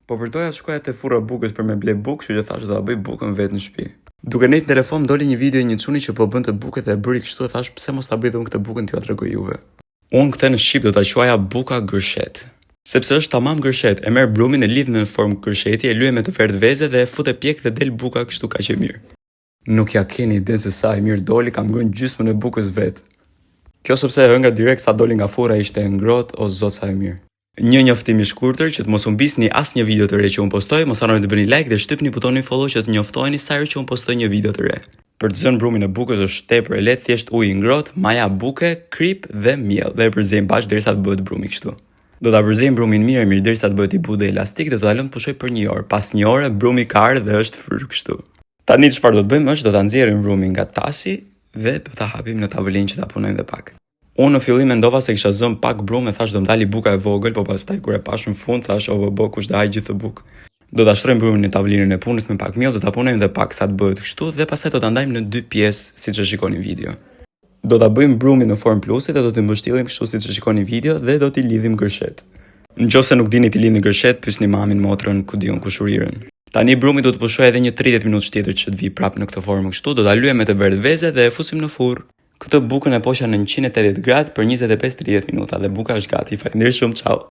Po përtoja të shkoja te furra bukës për me ble bukë, kështu që thashë do ta bëj bukën vetë në shtëpi. Duke nejt në telefon më doli një video e një çuni që po bënte bukë dhe e bëri kështu e thashë pse mos ta bëj dhe unë këtë bukën t'jua tregoj juve. Unë këtë në shqip do ta quaja buka gërshet. Sepse është tamam gërshet, e merr brumin e lidh në formë gërsheti, e lyen me të verdhë veze dhe e fut e pjek dhe del buka kështu kaq e mirë. Nuk ja keni idenë se sa e mirë doli, kam ngrënë gjysmën e bukës vetë. Kjo sepse e hëngra direkt sa doli nga furra ishte e ngrohtë, o zot sa e mirë. Një njoftim i shkurtër që të mos humbisni asnjë video të re që unë postoj, mos harroni të bëni like dhe shtypni butonin follow që të njoftoheni sa herë që unë postoj një video të re. Për të zënë brumin e bukës është tepër e lehtë, thjesht ujë i ngrohtë, maja buke, kripë dhe miell dhe e përzejmë bashkë derisa të bëhet brumi kështu. Do ta përzejmë brumin mirë e mirë derisa të bëhet i butë dhe elastik dhe do ta lëmë të pushojë për një orë. Pas një ore brumi ka ardhur dhe është fryrë kështu. Tani çfarë do të bëjmë është do ta nxjerrim brumin nga tasi dhe do ta hapim në tavolinë që ta punojmë dhe pak. Unë në fillim mendova se kisha zënë pak brumë e thashë do më dali buka e vogël, po pastaj kur e pashë në fund thashë o bo bo kush do hajë gjithë këtë bukë. Do ta shtrojmë brumin në tavolinën e punës me pak miell, do ta punojmë dhe pak sa të bëhet kështu dhe pastaj do ta ndajmë në dy pjesë siç e shikoni në video. Do ta bëjmë brumin në formë plusi dhe do t'i mbështillim kështu siç e shikoni në video dhe do t'i lidhim gërshet. Në qoftë se nuk dini t'i lidhni gërshet, pyesni mamin, motrën, ku di unë kushërirën. Tani brumi do të pushojë edhe një 30 minutësh tjetër që të vijë prapë në këtë formë kështu, do ta lyejmë me të verdhë veze dhe e fusim në furrë. Këtë bukën e poqa në 180 gradë për 25-30 minuta dhe buka është gati. Faleminderit shumë, ciao.